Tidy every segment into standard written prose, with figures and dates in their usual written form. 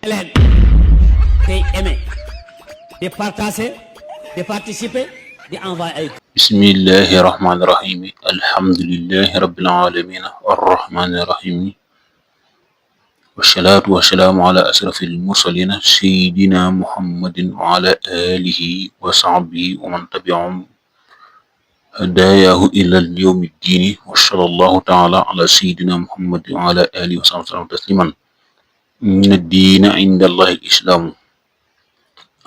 leen tey aimer di partager di participer di envoyer ay bismillahi rahmani rahimi alhamdulillahi rabbil alamin arrahmani rahimi wassalatu wassalamu ala asrafil mursalin sayyidina muhammadin wa ala alihi wa sahbihi wa man tabi'ahum hadayahu ila al-yawmi ddini wa sallallahu ta'ala ala sayyidina muhammadin wa ala alihi wa sahbihi tasliman inna ad-dina inda allahi al-islamu.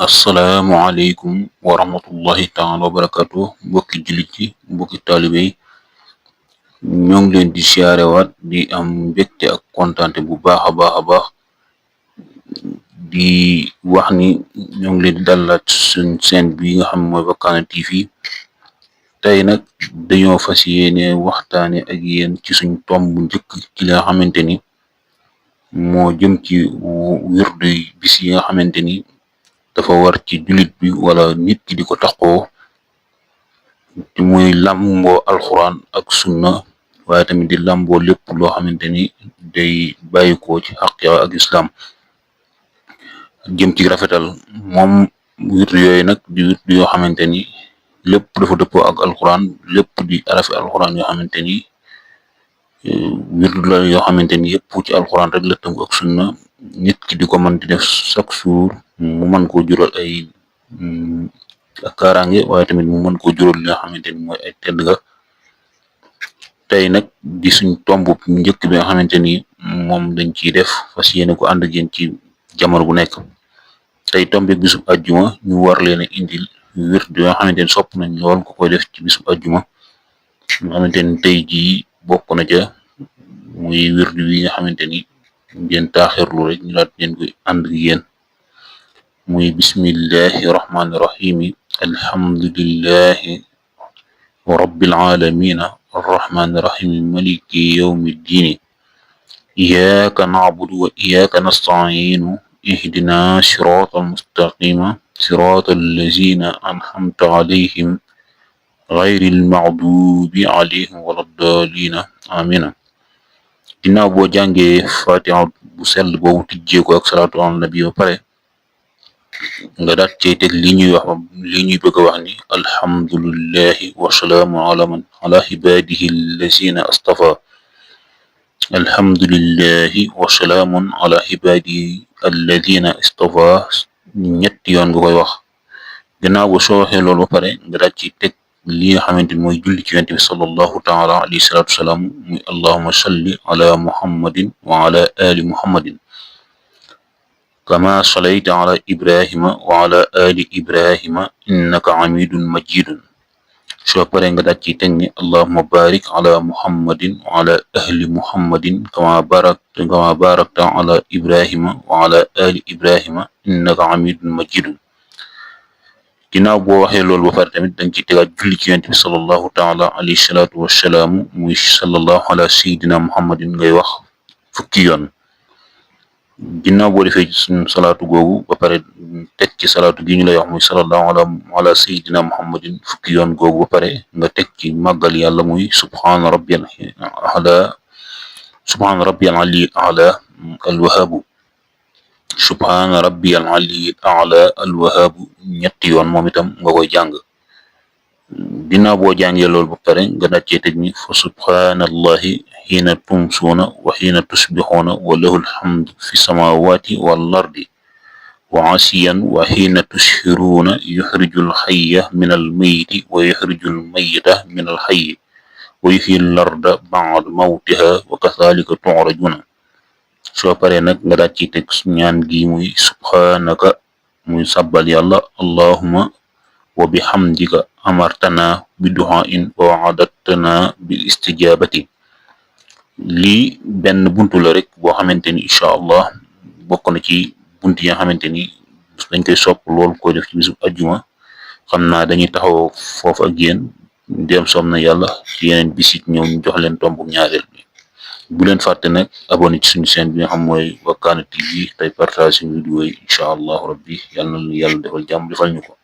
Assalaamu aleykum wa rahmatullahi taala wa barakatuh. Mbokki jullit yi, mbokki taalibe yi, ñoo ngi leen di siyaarewaat di am mbégte ak kontaante bu baax a baax di wax ni ñoo ngi leen di dalaat suñ seen bi nga xam mooy Wakana TV. tey nag dañoo fas yéene waxtaane ak yéen ci suñ tomb bu njëkk ci li nga xamante ni moo jëm ci wirdu bis yi nga xamante ni dafa war ci jullit bi wala nit ki di ko taxoo te muy làmboo alxuraan ak sunna waaye tamit di làmboo lépp loo xamante ni day bàyyikoo ci xaqiqa ak islam jëm ci rafetal. moom wirdu yooyu nag di wirdu yoo xamante ni lépp dafa dëppoo ak alxuraan, lépp di arafi alxuraan yoo xamante ni wirdu la yoo xamante ni yëpp ci alxuraan rek la tënku ak sunna. nit ki di ko mën di def chaque jour mu mën koo jural ay kaaraange waaye tamit mu mën koo jural li nga xamante ni mooy ay tedd nga. tey nag di suñ tomb njëkk bi nga xamante ni moom dañ ciy def fas yéene ko ànd ak yéen ci jamono bu nekk. tey tombe bisub ajjuma ñu war leen a indil wirdu yoo xamante ni sopp nañ lool ko koy def ci bisub ajjuma nga xamante ni tey jii bokk na ca muy wirdu wi nga xamante ni ngeen taaxirlu rek ñu laat leen koy ànd ak yéen. muy bismillahi rahmani rahimi alhamdulillahi rabbil alamina arrahmani rahimi maliki yawmi ddini iyyaka na'budu wa iyyaka nasta'inu ihdina siratal mustaqima siratal lazina an'amta alayhim ghayril maghdubi alayhim waladdallina amina. ginnaaw boo jàngee fatiha bu sell boobu tijjee ko ak salaatu ala nabi ba pare nga daat cey teg li ñuy bëgg a wax ni alhamdulillahi wasalaamu ala ibadihi allazina astafa. alhamdulillahi wasalaamun ala ibadihi alladina istafa ñetti yoon nga koy wax. gannaaw boo soo waxee loolu ba pare nga daat ci teg li nga xamante ni mooy julli ci yonent bi sallallahu taala alayhi salatu wasalaam muy allahuma salli ala muhammadin wa ala ali muhammadin kama salayta ala ibrahima wa ala ali ibrahima innaka hamidun majidun. soo pare nga daat ci teg ni allahuma barik ala muhammadin wa ala ahli muhammadin kama barakta ala ibrahima wa ala ali ibrahima innaka hamidun majidun. ginnaaw boo waxee loolu ba pare tamit dañ ci tegaat julli ci yonent bi sallallahu taala alayhi salaatu wassalaamu muy sallallahu ala sayidina muhammadin ngay wax fukki yoon. ginnaaw boo defee suñu salaatu googu ba pare teg ci salaatu gi ñu lay wax muy sallallahu ala sayidina muhammadin fukki yoon googu ba pare nga teg ci màggal yàlla muy subhaana rabbiyal aliyyil a'la alwahaabu subhaana rabbiyal aliyyil a'la alwahaabu ñetti yoon moom itam nga koy jàng. ginnaaw boo jàngee loolu ba pare nga daccee teg ni fa subhaanallahi xiina tumsuuna wa xiina tusbixuuna wa lahul hamdu fi samawati wal ardi wa asiyan wa xiina tushiruuna yuxrijul xayya min al mayti wa yuxrijul mayita min al xayyi wa yuxyil larda ba'da mawtiha wa kadhalika tu'rajuuna. soo paree nag nga daat ci teg ñaan gi muy subhanaka muy sabbal yàlla allahuma wa bihamdika amartana bi du'ain wa wa'adtana bil istijabati. lii benn buntu la rek boo xamante ni incha allah bokk na ci bunt yi nga xamante ni dañ koy sopp lool koy def ci bisu ajjuma. xam naa dañuy taxaw foofu ak yéen dem soom na yàlla ci yeneen bisit ñëw ñu jox leen tombu ñaareel bi. bu leen fàtte nag abonné ci suñu chaîne bi nga xam mooy Wakana TV tey partage suñu vidéo yi incha allahu rabbi yàlla na yàlla defal jàmm defal ñu ko.